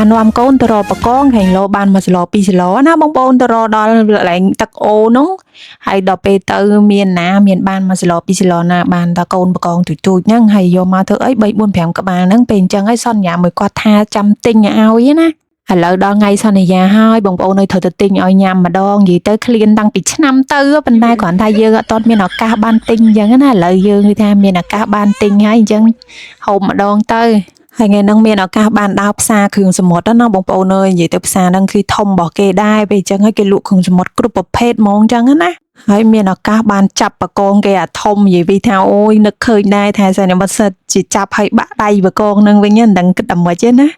ថានាំកូនទៅរកបកងខែងលោបាន1គីឡូ2គីឡូណាបងប្អូនទៅរកដល់កន្លែងទឹកអូនោះហើយដល់ពេលទៅមានណាមានបាន1គីឡូ2គីឡូណាបានតែកូនបកងទូចទូចហ្នឹងហើយយកមកធ្វើអី3 4 5ក្បាលហ្នឹងពេលអញ្ចឹងហើយសន្យាមួយគាត់ថាចាំទិញឲ្យណាឥឡូវដល់ថ្ងៃសន្យាហើយបងប្អូននៅត្រូវទៅទិញឲ្យញ៉ាំម្ដងនិយាយទៅឃ្លានតាំងពីឆ្នាំទៅប៉ុន្តែគ្រាន់តែយើងអត់ទាន់មានឱកាសបានទិញអញ្ចឹងណាឥឡូវយើងគឺថាមានឱកាសបានទិញហើយអញ្ចឹងហូបម្ដងទៅហើយថ្ងៃហ្នឹងមានឱកាសបានដើរផ្សារគ្រឿងសមុទ្រណាបងប្អូនអើយនិយាយទៅផ្សារហ្នឹងគឺធំរបស់គេដែរពេលអញ្ចឹងហើយគេលក់គ្រឿងសមុទ្រគ្រប់ប្រភេទហ្មងអញ្ចឹងណាហើយមានឱកាសបានចាប់បកងគេអាធំនិយាយពីថាអូយនឹកឃើញដែរថាសិនបើសិនជាចាប់ឲ្យបាក់ដៃបកងហ្នឹងវិញមិនដឹងគិតតែម៉េចទេណា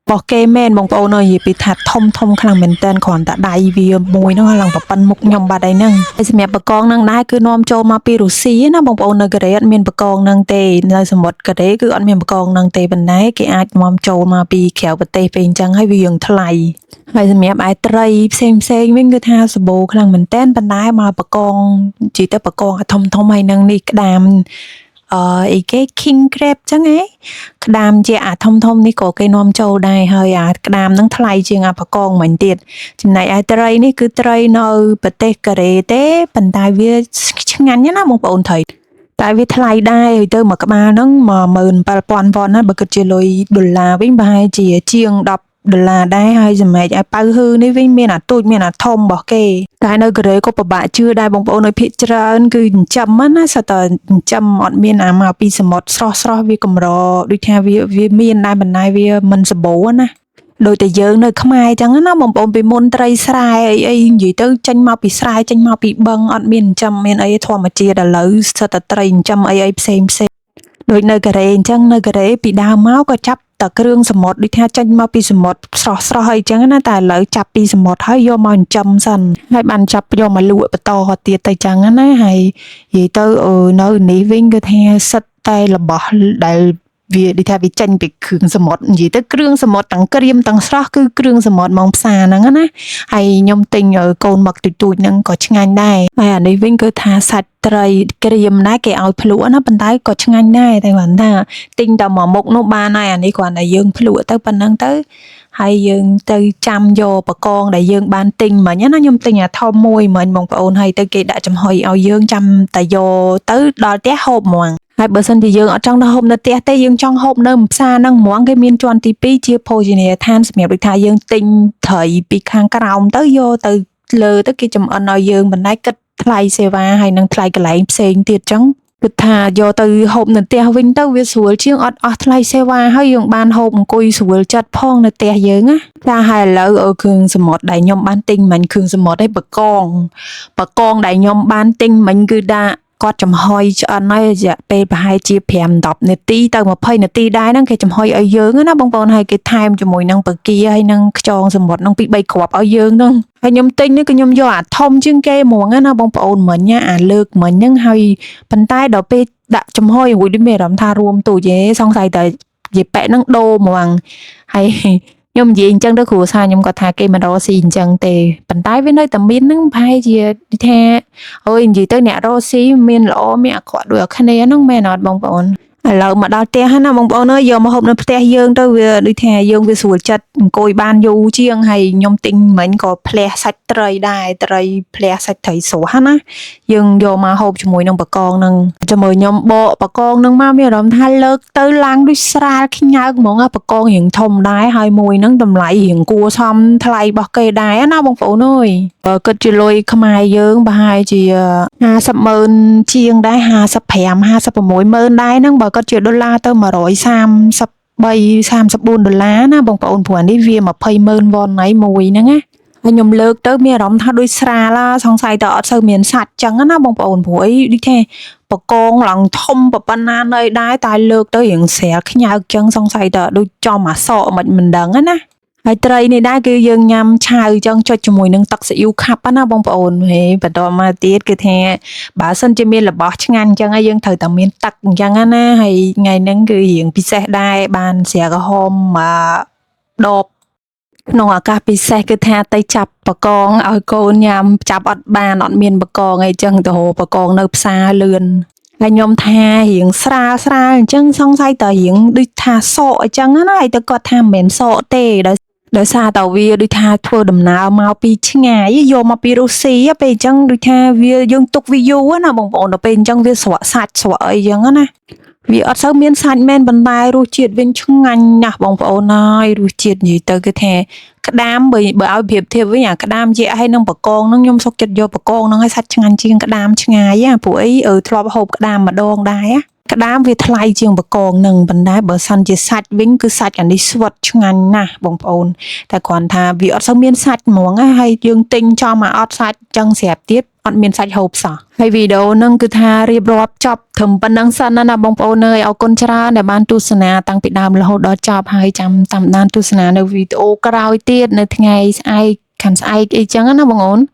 របស់គេមែនបងប្អូនអើយនិយាយពីថាធំធំខ្លាំងមែនតើគ្រាន់តែដៃវាមួយហ្នឹងឡើងប្រប៉ិនមុខខ្ញុំបាត់អីហ្នឹងហើយសម្រាប់បកងហ្នឹងដែរគឺនាំចូលមកពីរុស្ស៊ីណាបងប្អូននៅកូរ៉េអត់មានបកងហ្នឹងទេនៅសមុទ្រកូរ៉េគឺអត់មានបកងហ្នឹងទេប៉ុន្តែគេអាចនាំចូលមកពីក្រៅប្រទេសពេលអញ្ចឹងហើយវារឿងថ្លៃហើយសម្រាប់ឯត្រីផ្សេងផ្សេងវិញគឺថាសម្បូរខ្លាំងមែនតើប៉ុន្តែមកបកងនិយាយទៅបកងអាធំធំហើយហ្នឹងនេះក្តាមអឺអីគេ king crab ចឹងឯង ក្តាមជាអាធំធំនេះក៏គេនាំចូលដែរហើយអាក្តាមហ្នឹងថ្លៃជាងអាបកងមិញទៀតចំណែកឯត្រីនេះគឺត្រីនៅប្រទេសកូរ៉េទេប៉ុន្តែវាឆ្ងាញ់ណាស់បងប្អូនត្រីតែវាថ្លៃដែរហើយទៅមួយក្បាលហ្នឹង17000វ៉ុនណាបើគិតជាលុយដុល្លារវិញប្រហែលជាជាង10ដុល្លារដែរហើយសម្រាប់ឯប៉ៅហ៊ឺនេះវិញមានអាទូចមានអាធំរបស់គេតែនៅកូរ៉េក៏ពិបាកជឿដែរបងប្អូនឲ្យភាគច្រើនគឺចិញ្ចឹមណាសិតតែចិញ្ចឹមអត់មានអាមកពីសមុទ្រស្រស់ស្រស់វាកម្រដូចថាវាវាមានដែរបណ្ណាវាមិនសម្បូរណាដូចតែយើងនៅខ្មែរអញ្ចឹងណាបងប្អូនពីមុនត្រីស្រែអីអីនិយាយទៅចេញមកពីស្រែចេញមកពីបឹងអត់មានចិញ្ចឹមមានអីធម្មជាតិឥឡូវសិតតែត្រីចិញ្ចឹមអីអីផ្សេងផ្សេងដូចនៅកូរ៉េអញ្ចឹងនៅកូរ៉េពីដើមមកក៏ចាប់តែគ្រឿងសមុទ្រដូចថាចេញមកពីសមុទ្រស្រស់ស្រស់អីចឹងណាតែឥឡូវចាប់ពីសមុទ្រហើយយកមកចិញ្ចឹមសិនហើយបានចាប់យកមកលក់បន្តទៀតទៅចឹងណាហើយនិយាយទៅអឺនៅនេះវិញគឺថាសិតតែរបស់ដែលវាដូចថាវាចេញពីគ្រឿងសមុទ្រនិយាយទៅគ្រឿងសមុទ្រទាំងក្រៀមទាំងស្រស់គឺគ្រឿងសមុទ្រមកផ្សារហ្នឹងណាហើយខ្ញុំទិញកូនមកទូចទូចហ្នឹងក៏ឆ្ងាញ់ដែរហើយអានេះវិញគឺថាសាច់ត្រីក្រៀមដែរគេឲ្យភ្លក់ណាប៉ុន្តែក៏ឆ្ងាញ់ដែរតែគ្រាន់ថាទិញតែមួយមុខនោះបានហើយអានេះគ្រាន់តែយើងភ្លក់ទៅប៉ុណ្ណឹងទៅហើយយើងទៅចាំយកបកងដែលយើងបានទិញមិញណាខ្ញុំទិញអាធំមួយមិញបងប្អូនហើយទៅគេដាក់ចំហុយឲ្យយើងចាំតែយកទៅដល់ផ្ទះហូបហ្មងហើយបើសិនជាយើងអត់ចង់ទៅហូបនៅផ្ទះទេយើងចង់ហូបនៅផ្សារហ្នឹងហ្មងគេមានជាន់ទី2ជាភោជនីយដ្ឋានសម្រាប់ដូចថាយើងទិញត្រីពីខាងក្រោមទៅយកទៅលើទៅគេចំអិនឲ្យយើងមិនដែរគិតថ្លៃសេវាហើយនិងថ្លៃកន្លែងផ្សេងទៀតចឹងគិតថាយកទៅហូបនៅផ្ទះវិញទៅវាស្រួលជាងអត់អស់ថ្លៃសេវាហើយយើងបានហូបអង្គុយស្រួលចិត្តផងនៅផ្ទះយើងណាចាហើយឥឡូវអឺគ្រឿងសមុទ្រដែលខ្ញុំបានទិញមិញគ្រឿងសមុទ្រឯបកងបកងដែលខ្ញុំបានទិញមិញគឺដាក់គាត់ចំហុយឆ្អិនហើយរយៈពេលប្រហែលជា5 10នាទីទៅ20នាទីដែរហ្នឹងគេចំហុយឲ្យយើងណាបងប្អូនហើយគេថែមជាមួយនឹងបកាហើយនឹងខ្យងសមុទ្រហ្នឹងពី3គ្រាប់ឲ្យយើងហ្នឹងហើយខ្ញុំទិញនេះគឺខ្ញុំយកអាធំជាងគេហ្មងណាបងប្អូនមិញណាអាលើកមិញហ្នឹងហើយប៉ុន្តែដល់ពេលដាក់ចំហុយរួចដូចមានអារម្មណ៍ថារួមទូចទេសង្ស័យតែនិយាយប៉ែហ្នឹងដូរហ្មងហើយខ្ញុំនិយាយអញ្ចឹងទៅគ្រួសារខ្ញុំគាត់ថាគេមិនរកស៊ីអញ្ចឹងទេប៉ុន្តែវានៅតែមានហ្នឹងប្រហែលជាថាអើយនិយាយទៅអ្នករកស៊ីមានល្អមានអាក្រក់ដូចគ្នាហ្នឹងមែនអត់បងប្អូនឥឡូវមកដល់ផ្ទះហើយណាបងប្អូនអើយយកមកហូបនៅផ្ទះយើងទៅវាដូចថាយើងវាស្រួលចិត្តអង្គុយបានយូរជាងហើយខ្ញុំទិញមិញក៏ផ្លះសាច់ត្រីដែរត្រីផ្លះសាច់ត្រីស្រស់ណាយើងយកមកហូបជាមួយនឹងបកងនឹងចាំមើលខ្ញុំបកបកងនឹងមកមានអារម្មណ៍ថាលើកទៅឡើងដូចស្រាលខ្ញើកហ្មងបកងរៀងធំដែរហើយមួយនឹងតម្លៃរៀងគួរសមថ្លៃរបស់គេដែរណាបងប្អូនអើយបើគិតជាលុយខ្មែរយើងប្រហែលជា50ម៉ឺនជាងដែរ55 56ម៉ឺនដែរហ្នឹងបើគិតជាដុល្លារទៅ133 34ដុល្លារណាបងប្អូនព្រោះអានេះវា20ម៉ឺនវ៉ុនហើយមួយហ្នឹងណាហើយខ្ញុំលើកទៅមានអារម្មណ៍ថាដូចស្រាលសង្ស័យតែអត់សូវមានសាច់ចឹងណាបងប្អូនព្រោះអីដូចថាបកងឡើងធំប៉ុណ្ណានៅដែរតែលើកទៅរៀងស្រាលខ្ញើកចឹងសង្ស័យតែដូចចំអាសក់មិនមិនដឹងណាហើយត្រីនេះដែរគឺយើងញ៉ាំឆៅចឹងចុចជាមួយនឹងទឹកស៊ីអ៊ីវខាប់ណាបងប្អូនហេបន្តមកទៀតគឺថាបើសិនជាមានរបស់ឆ្ងាញ់ចឹងហើយយើងត្រូវតែមានទឹកអញ្ចឹងណាហើយថ្ងៃហ្នឹងគឺរៀងពិសេសដែរបានស្រាក្រហមមកដបក្នុងឱកាសពិសេសគឺថាទៅចាប់បកងឲ្យកូនញ៉ាំចាប់អត់បានអត់មានបកងអីចឹងទៅរកបកងនៅផ្សារលឿនហើយខ្ញុំថារៀងស្រាលស្រាលអញ្ចឹងសង្ស័យតែរៀងដូចថាសក់អញ្ចឹងណាហើយទៅគាត់ថាមិនមែនសក់ទេដោយ ដោយសារតែវាដូចថាធ្វើដំណើរមកពីឆ្ងាយយកមកពីរុស្ស៊ីពេលអញ្ចឹងដូចថាវាយើងទុកវាយូរណាបងប្អូនដល់ពេលអញ្ចឹងវាស្រក់សាច់ស្រក់អីអញ្ចឹងណាវាអត់សូវមានសាច់មែនប៉ុន្តែរសជាតិវិញឆ្ងាញ់ណាស់បងប្អូនហើយរសជាតិនិយាយទៅគឺថាក្តាមបើបើឲ្យប្រៀបធៀបវិញអាក្តាមយៈហើយនឹងបកងហ្នឹងខ្ញុំសុខចិត្តយកបកងហ្នឹងឲ្យសាច់ឆ្ងាញ់ជាងក្តាមឆ្ងាយណាព្រោះអីអឺធ្លាប់ហូបក្តាមម្ដងដែរណាក្តាមវាថ្លៃជាងបកងនឹងប៉ុន្តែបើសិនជាសាច់វិញគឺសាច់អានេះស្វិតឆ្ងាញ់ណាស់បងប្អូនតែគ្រាន់ថាវាអត់សូវមានសាច់ហ្មងណាហើយយើងទិញចំមកអត់សាច់ចឹងស្រាប់ទៀតអត់មានសាច់ហូបសោះហើយវីដេអូហ្នឹងគឺថារៀបរាប់ចប់ត្រឹមប៉ុណ្្នឹងសិនណាណាបងប្អូនអើយអរគុណច្រើនដែលបានទស្សនាតាំងពីដើមរហូតដល់ចប់ហើយចាំតាមដានទស្សនានៅវីដេអូក្រោយទៀតនៅថ្ងៃស្អែកខាងស្អែកអីចឹងណាបងអូន។